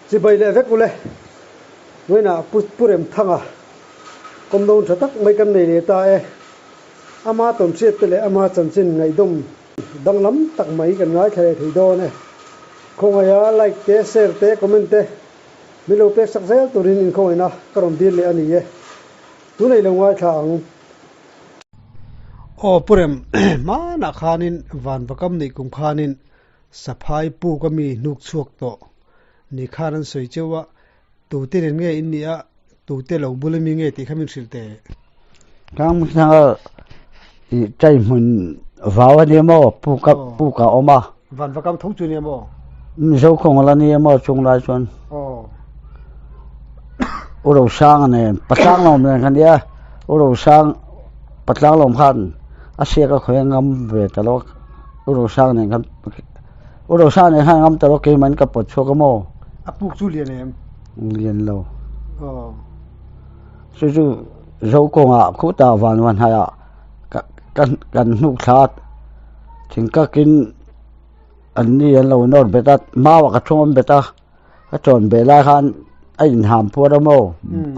Chibai leh vek ule. Vawiinah Pu Pu Remthanga kawmdawn tha tak mai kan nei leh ta e. Ama tawnhriat te leh ama chanchin ngaihdawm danglam tak mai kan ngaithla leh thei dawn e. Khawngaia like te, share te, comment te min lo pek sak zel turin inkhawngaihna ka rawn dil leh a ni e. Tunei lo ngaithla ang. Aw Pu Rem, hmanah khanin Vanvakam neih kum khanin Saphai puk a mi hnuk chhuak tawh ni khan an sawi cheu a, tute nen nge in nih a, tute lo bul a mi nge tih kha min hrilh teh. Tlangthanga i chai hmun vau a nia maw puk a puk a awm a. Vanvakam tho chu nia maw? Mizo khawng la nia maw chung lai chuan. Aw. U Rosanga nen Patlang lawm nen kha nia U Rosang Patlang lawm khan a siak a khawi a ngam ve ta lo a. U Rosang nen khan U Rosang nen khan ngam ta lo keimah in ka pawt chhuak a maw? A puk chu lian em? Lian lo. Aw. Chu chu zo kawngah khutah van van haiah ka kan kan hnuk thla a thingkakin an ni an lo nawr bet a mauah ka thawm bet a ka chawn beh lai khan a inham phuar a maw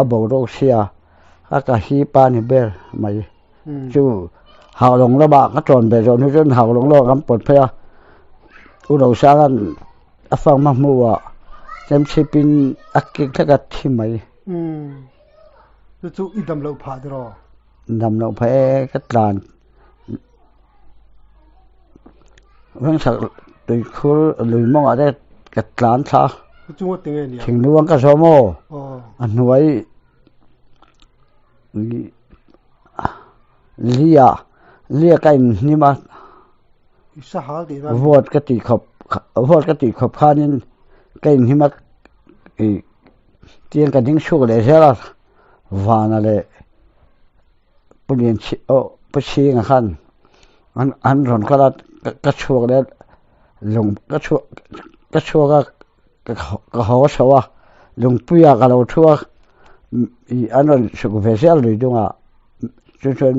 a boruak sia a ka hip a ni ber mai. Chu Haulawng lamah ka tawn ve zawh hnu chuan Haulawng lamah kan pawt phei a, U Rosanga'n a fang hma hmuhah chemchhipin a kik hlek a thi mai. Chu chu i dam loh phah tiraw? Dam loh phah e, ka tlan Vengchhak tuikhur lui mawngah te ka tlan thla a. Chu chu ngawt tinge nia? Thingluang ka zawm aw, a hnuai Lia lia ka inhnim a vote ka tih khawp vote ka tih khawp khanin ka inhnim a ih tiang ka ding chhuak leh zel a vana leh pu lian aw pu chhinga khan an an rawn kal a ka chhuak leh lung ka chhuak ka chhuak a. Ka haw chho a, lungpuiah ka lo thu a, ih an rawn chhuk ve zel lui dungah chu chuan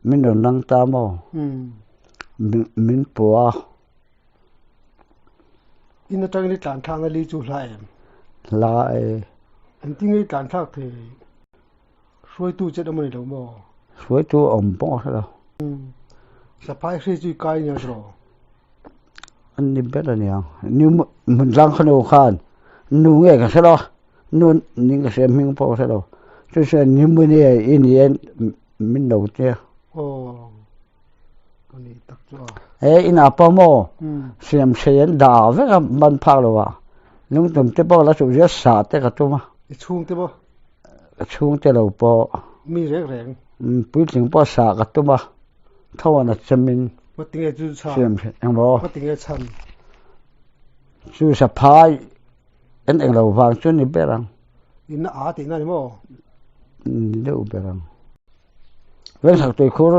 min rawn lang ta maw? Min pawh a. In atangin i tlan thlakna li chu hla em? Hla e. Engtin nge i tlan thlak thei? Hruaitu chet awm a ni lo maw? Hruaitu a awm pawh a hre lo. Saphai hri chu i kai nia zawh? An ni ber a niang. Ni hmun tlang kha nu khan nu nge ka hre lo, nu ning ka hria hming pawh ka hre lo. Chu chuan ni muni i ni e min lo tia. Aw ani tak chu a. He inah pawh maw siam sei an dah vek a ban phak lo ah lungtum te pawh la chuh zia sah te ka tum a. I chhungte maw? Ka chhungte lo pawh. Mi reng reng. Puitling pawh sah ka tum a, tho an a chemin. Ngatinge chu chhan? Siam hre eng maw? Ngatinge chhan? Chu saphai en eng lo vang chu ni ber ang. In a a tihna ni maw? Ni deuh ber ang. Vengchhak tuikhur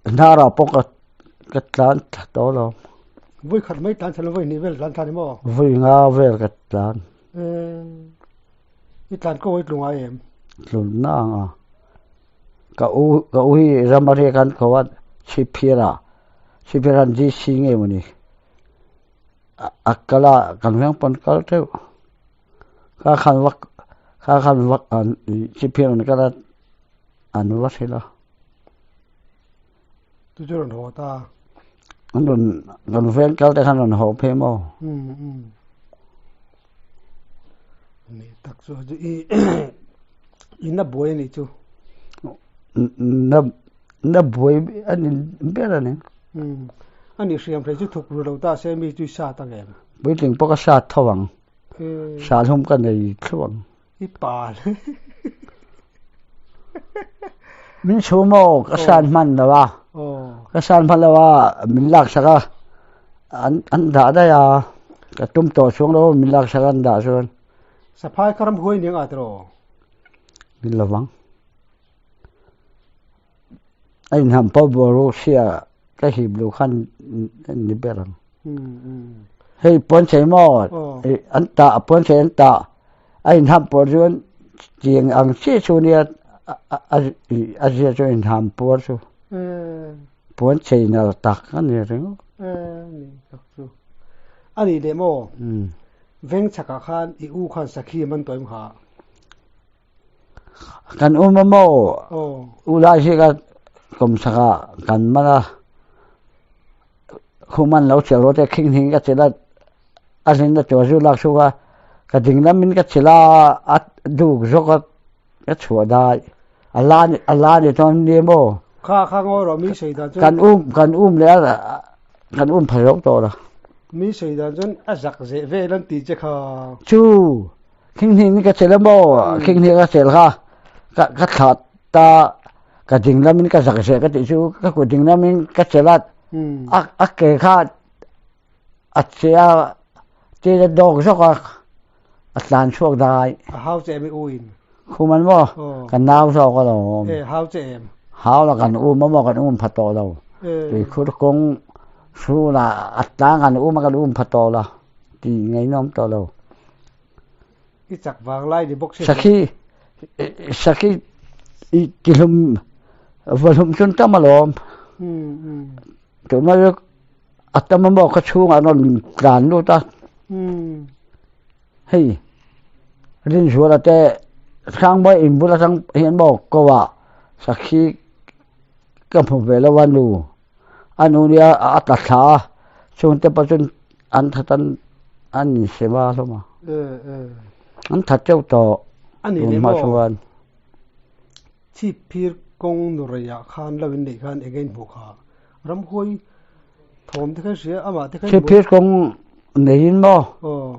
hnarah pawh ka ka tlan thla tawh lo. Vui khat mai tlan chhan vui hnih vel tlan thla ni maw? Vui nga vel ka tlan. I tlan ko i tlung ai em? Tlun na ang a. Ka u ka u hi ramari kan ko a chhipphir a chhipphir an GC nge mawni a kal a kan veng pawn kal teuh kha khan vak kha khan vak an chhipphir an kal a an va hrilh a. Chu chu rawn haw ta. An rawn kan veng kal te khan rawn haw phei maw? Ni tak chu i i na buai ani chu. Na na buai ani ber ani. Ani hriam hrei chu thuk ru lo ta se mi chu i sat ang em? Puitling pawh ka sat tho ang. Salhum ka nei thluah ang. I pal. Min chhum aw ka san hman lo a. Ka san hman lo a min lak sak a an an dah daih a ka tum tawh chhung lo min lak sak a an dah chuan. Saphai kha ramhuai nia ngah tiraw? Min lo vang. A inham pawh boruak hria ka hip luh khan ni ber ang. Hei puanchei maw an tah puanchei an tah a inham pawh chuan tiang ang chiah chu nia a zia chu inham puar chu puanchei nal tak a ni ringawt. A ni leh maw? Veng chhakah khan i u khan sakhi a man tawh em kha? Kan um a maw? U lai hi ka kawm chhakah kan man a, khum an lo chelh rawh te khing hning ka chelh a, a hlinna tur zu lak chhuk a, ka ding lamin ka chelh a, a duk zawk a ka chhuah dai. A la a la ni chuan ni maw? Kha kha ngawi rawh mi sawi dan chuan. Kan um kan um leh a kan um pha zawk tawh lo. Mi sawi dan chuan a zak zeh vel an ti che kha. Chu khing hnih ni ka chelh a maw? Khing hnih ka chelh kha ka ka thlah ta ka ding lamin ka zak zeh ka tih chu ka kut ding lamin ka chelh a a a ke kha a che a chen a dawk zawk a a tlan chhuak dai. A hau che em i u in? Khum an maw? Ka nau zawk a lo awm. E hau che em? Hau la kan um a maw kan um pha tawh lo. Tuikhur kawng hrunah a tlang kan um a kan um pha tawh lo tih ngaihnawm tawh lo. I chak vang lai ni bawk si. Sakhi sakhi i tihlum vahlum chun tam alawm. Tuna chu a tam a maw ka chhungah an rawn tlan lut a. Hei Rinzuala te Hrangbawi in bul atang hian maw ko ah sakhi ka hmu ve lo a nu a nu nia a tla thla a chungte pawh chuan an that an an insem a hlawm a an that teuh tawh tun hma chuan. Chhip phir kawng nu reiah khan lo in neih khan eng a inhmuh kha? Ramhuai thawm te khan hria amah te khan Chhip phir kawng neiin maw? Aw.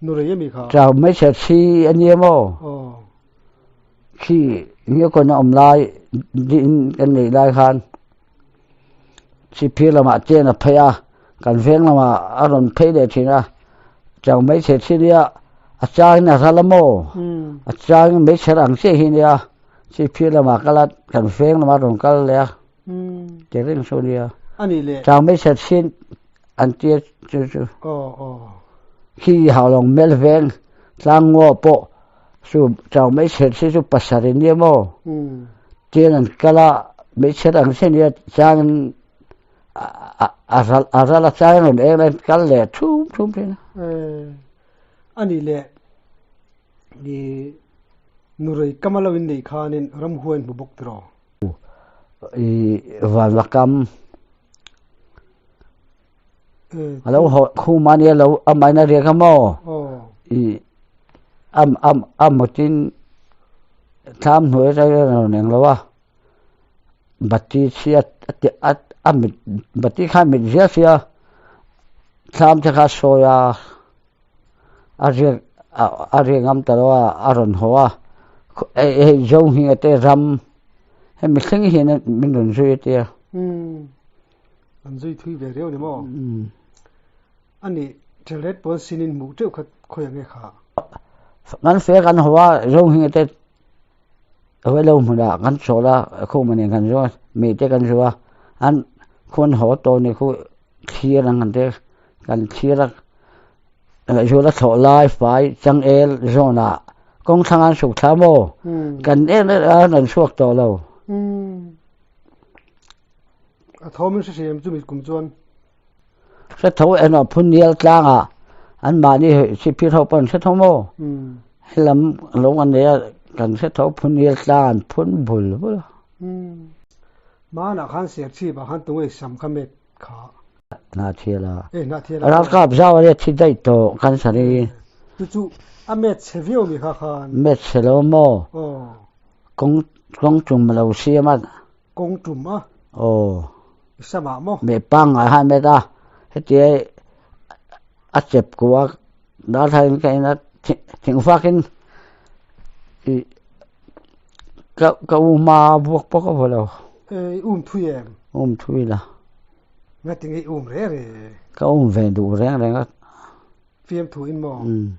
Nu rei ami kha? Chau hmeichhe thi a nia maw? Aw. Khi ngiakawn a awm lai in kan neih lai khan chhip phir lamah chen a phei a, kan veng lamah a rawn phei leh thin a, chau hmeichhe thi nia a changin a ral a maw? A changin hmeichhe ang chiah hi nia chhip phir lamah kal a, kan veng lamah a rawn kal leh a, ti reng chu nia. Chau hmeichhe thi an tia chu chu. Khi haulawng mel veng tlang ngaw pawh chu chau hmeichhe thi chu pasarih nia maw? Tian an kal a, hmeichhe ang chiah nia changin a ral a ral a changin rawn eng a kal leh thum thum thin a. A nih leh i nurei kam a lo inneih khanin ramhuai an hmu bawk tiraw? I vanva kam a lo haw khum a nia lo amahin a riak a maw? I am am a mawtin thlam hnuai atangin a rawn eng lo a. Bati chhiat a ti a a mit bati kha a mit ziah sia thlam te kha a sawi a a riak a riak ngam ta lo a a rawn haw a hei hei zo hming te ram hemi thleng hian min rawn zui a tia. Umm an zui thui ve riau ni maw? A nih ṭhelret pawn sinin hmuh ṭeuh kha khawi ang nge kha? Kan fe kan haw a zo hming te Hawilo hmunah kan chhawl a, khum a nen kan zu a, mi te kan zu a, an khuan haw tawh ni khu thlir ang kan ti a, kan thlir a, ngaihzuala thlawh lai fai changel zawnah kawng thlang an suk thla maw? Kan en en a an chhuak tawh lo. A thawm in hre hriam chu mit kum chuan. Hre tho emaw Phunnial tlangah anmahni Sihphir ho pawh an hre tho maw? Helam lo an nei a, kan hre tho Phunnial tlang an phun bul bul a. Hmanah khan Serchhip ah khan tunge sam kha met kha? Hnahthial a. Ralkap zau a nia thi daih tawh kan sa ni. Chu chu a met chhe viau mi kha khan. Met chhe lo maw? Kawng kawng tum a lo siam a. Kawng tum a? Aw. I samah maw? Meh pangngai han met a, hetia a chep kuh a, darthlalang ka en a, thing fakin i ka ka um a buak pawh ka vaw lo. I um thui em? Um thui la. Ngatinge i um reng reng? Ka um ve duh reng reng a. Fiam thu in maw? Um.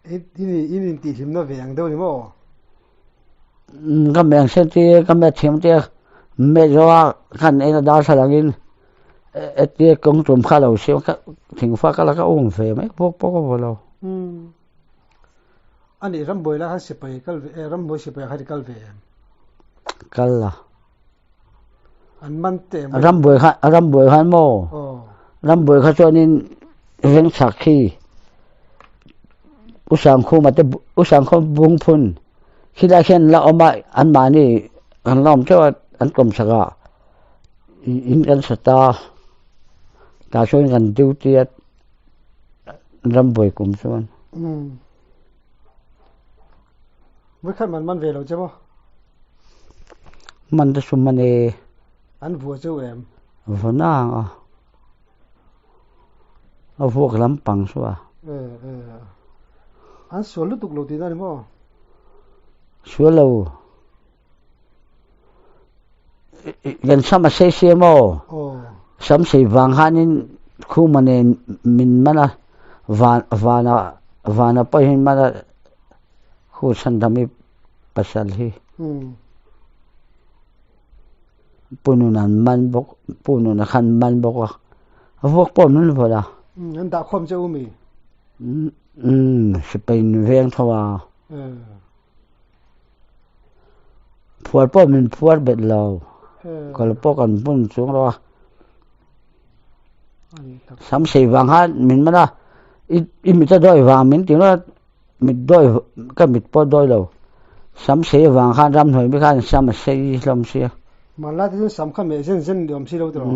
In intihhlimna ve ang deuh ni maw? Ka meng sen te ka met thiam te met zo a kan en a darthlalang in hetia kawng tum kha lo siam kha thingfa ka la ka um ve mai pawk pawk a vaw lo. Ani rambuai lai khan sipai kal ve rambuai sipai kha i kal ve em? Kal la. An man teh mai. Rambuai kha rambuai khan maw? Aw. Rambuai kha chuanin vengchhak khi U Sangkhuma te U Sangkhuma bungphun khilai khian la awm a anmahni kan la awm teuh a an kawm chhak a in kan sa ta tah chuan kan duty a rambuai kum chuan. Vawikhat man man ve lo che maw? Man te chu man e. An vua cheu em? Vua na ang a. A vuak lampang chu a. E e. An sual lutuk lo tihna ni maw? Sual lo. Kan sam a sei sia maw? Sam sei vang khanin khuma nen min man a, van vana vana pawhin man a khu chhandami pasal hi. Punun an man bawk punun a khan man bawk a, a vuak pawh min vawlh a. An dah khawm che u mi? Umm sipai in veng tho a. Phuar pawh min phuar bet lo. Kal pawh kan hmun chung lo a. Sam sei vang khan min man a, i mit a dawi vang min ti ngawt a, mit dawi ka mit pawh dawi lo. Sam sei vang khan ramhnuai mi khan sam a sei hlawm sia. Hmanlai te chuan sam kha meh zen zen ni awm si lo tawh.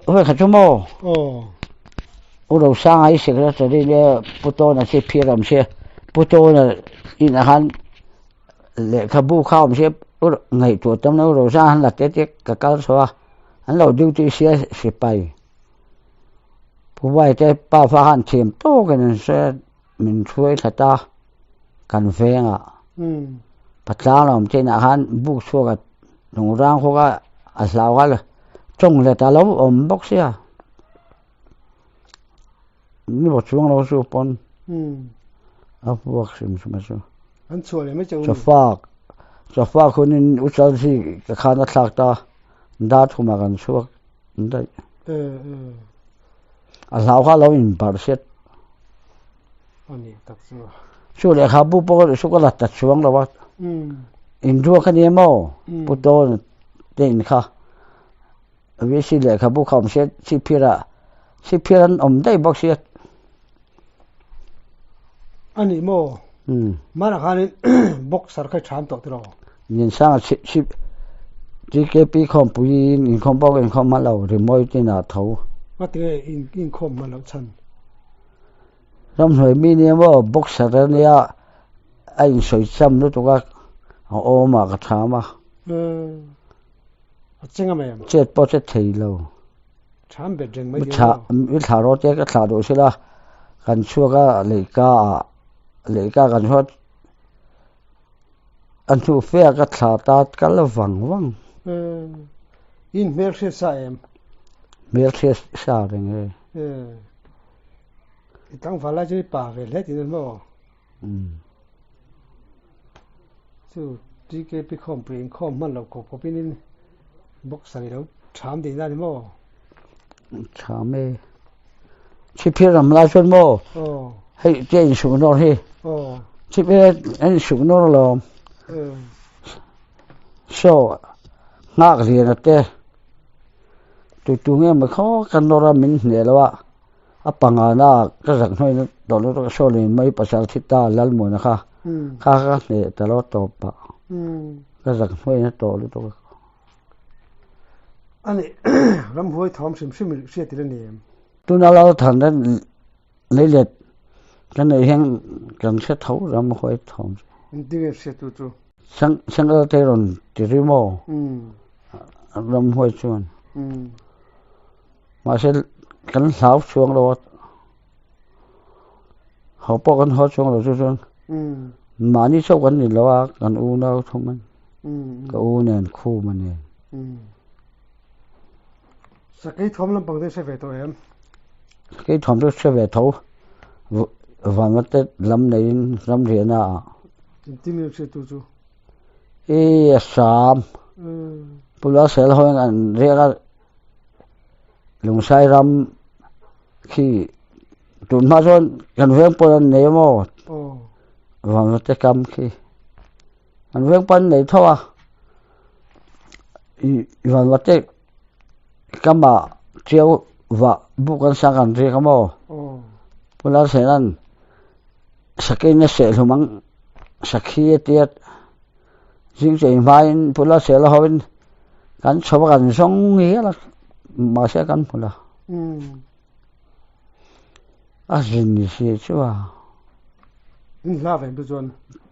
Vawi khat chu maw? U Rosanga hi secretary nia Pu Tawna chu phir awm sia, Pu Tawna inah khan lehkhabu kha awm sia, U ngaihtuah tam lo U Rosanga han la te te ka kal chho a, an lo duty sia sipai. Pu Vaite pa fa khan thiam tawkin an sawi a. Min hruai thla ta kan vengah patlang awm te inah khan buk chhuak a lungrang khawk a a hlau kha tawng let a lo awm bawk sia ni bawk chuang lo chu pawn a vuak hrim hrim a chu chawfak chawfak hunin u chal hi ka khan a thlak ta dar thumah kan chhuak daih. A hlau kha lo in barh hriat. Chu lehkhabu pawh chu ka la ta chuang lo a. In ruak a nia maw? Pu Dawn te in kha. VC lehkhabu kha awm sia chhipphir ah chhipphir an awm daih bawk sia. A ni maw? Hmanah khanin boxer kha i ṭham tawh tiraw? Liansanga chhip chhip TKP khawmpuiin inkhawm pawh ka inkhawm hman lo, rimawi tinah tho. Ngatinge inkhawm hman loh chhan? Ramhnuai mi nia maw boxer a nia a insawi cham lutuk a, a awmah ka ṭham a. A cheng am em? Chet pawh chet thei lo. Ṭham bet reng mai nia maw? Mi thla rawh te ka thlah duh sila kan chhuak a leihka ah leihka kan chhuak A hnu fe ah ka thla ta kal vang vang. Umm. In hmelhriat sa em? Hmelhriat sa reng e. Umm. I tlangval lai chu i pa ve hle tih na maw? Umm. Chu TKP khawmpui inkhawm hman loh khawp khawpin in boxer i lo ṭham dih na ni maw? Ṭham e. Chhipphir ram lai chuan maw? Aw. Hei tia insuk nawr hi. Aw. Chhipphir an insuk nawr alawm. Saw nghak lian a te tu tu nge maw khaw ka nawr a min hneh lo a a panga na ka zak hnuai na tawh lutuk a saw lian mai pasal thi ta Lalmuana kha kha ka hneh ta lo tawp pah ka zak hnuai na tawh lutuk a. A nih ramhuai thawm hrim hrim hriat ila ni em? Tuna lo than dan leilet kan neih hian kan hre tho ramhuai thawm chu. Engtin nge hriat tu chu? Sangal te rawn ti ri maw? Ramhuai chuan. Mahse kan hlau chhuang lo a, ho pawh kan haw chhuang lo chu chuan mahni chauh kan ni lo a, kan unau thum a ni. Ka u nen khum a nen. Sakei thawm lampang te hre ve tawh em? Sakei thawm chu hre ve tho. Vanva te lam neiin ramriahna ah. Engtin nge hriattu chu? I a sam. Pu Lalsel hoin an riak a Lungsai ram khi tun hma chuan kan veng pawn an nei a maw? Vanva te kam khi. An veng pawn an nei tho a. I vanvate kama chiau va buk an sang kan riak a maw? Pu Lalsena'n sakeiin a seh hlum ang sakhi a tia zing chei hmain Pu Lalsela hoin kan chho a kan zawng hial a mahse kan hmu lo. A zin ni si chu a. In hla ve tu chuan.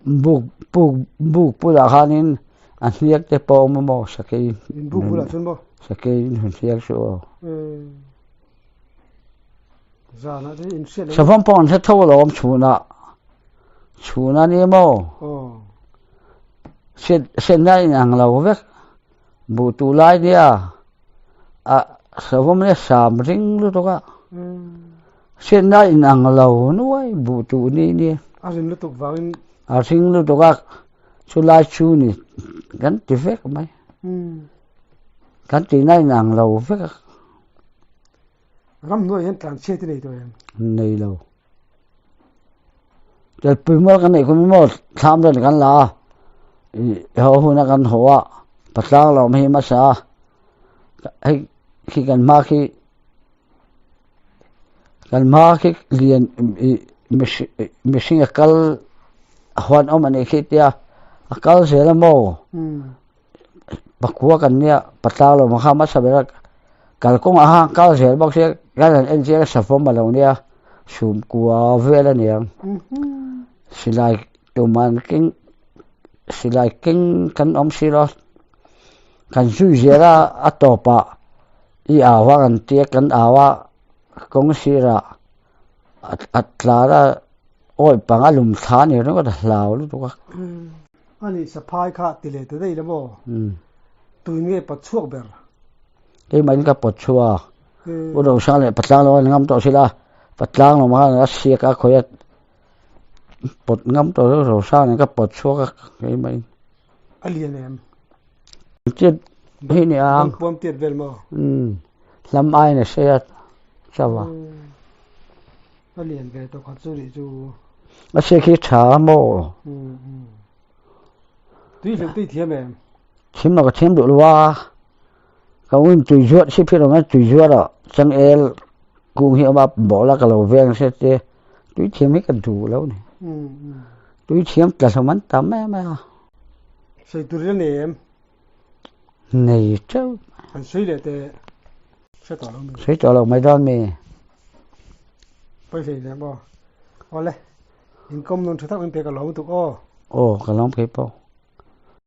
Buk buk buk bulah khanin a hniak te pawh a awm a maw sakei. In buk bulah chuan maw? Sakei in hniak chu aw. Zanah te in hriat lo. Savawm pawh an hre tho alawm chhunah. Chhun a ni maw? Aw. Hriat hriatna in ang lo vek. Buh tuh lai nia a savawm nia sam ring lutuk a hriatna in ang lo nuai buh tuh ni nia a ring lutuk vangin a ring lutuk a chulai chu ni kan ti vek mai kan tihna in ang lo vek a ram hnuai hian tlanchhiat i nei tawh em nei lo Telpui mual kan neih kum maw thlam ren kan la a, i haw huna kan haw a, patlang lo awm hi hmasa a, hei khi kan hma khi kan hma khi lian mihring a kal huan awm a nih khi tia a kal zel a maw. Pakua kan nia patlang lo kha hmasa ber a kalkawng ah khan kal zel bawk sia kan han en chiang a savawm a lo nia chhungkua vel a niang silai tuman keng silai keng kan awm si lo kan zui zel a a tawpah i au a kan tia kan au a kawng sirah a tlar a awi pang a lum thla a ni ringawt a hlau lutuk a. A nih saphai kha ti leh ta daih la maw? Tui nge pawt chhuak ber? Keimahin ka pawt chhuak. U Rosang leh Patlang lo an ngam tawh sila, Patlang lo khan a siak a khawi a pawt ngam tawh lo Rosang nen ka pawt chhuak a keimahin. A lian em? Tiat hi ni ang. Puam tiat vel maw? Hlam aiin a sei a chauh a. A lian ve tawh khat chu nih chu. A se khi tha maw? Tui hleuh tui thiam em? Thiam lo ka thiam duh lo a. Ka win tui zuat si phir awm tui zuat a changel kung hi awm a bawh la ka lo veng se te tui thiam hi ka duh lo ni. Tui thiam tla hlawm an tam em a. Sei tur ila nei em? Nei teuh. An sei leh te hre tawh lo mi. Sei tawh lo mai dawn mi. Pawi hlei leh maw. Awle, inkawm nun tha tak min pe ka lawm lutuk aw. Aw, ka lawm phei pawh.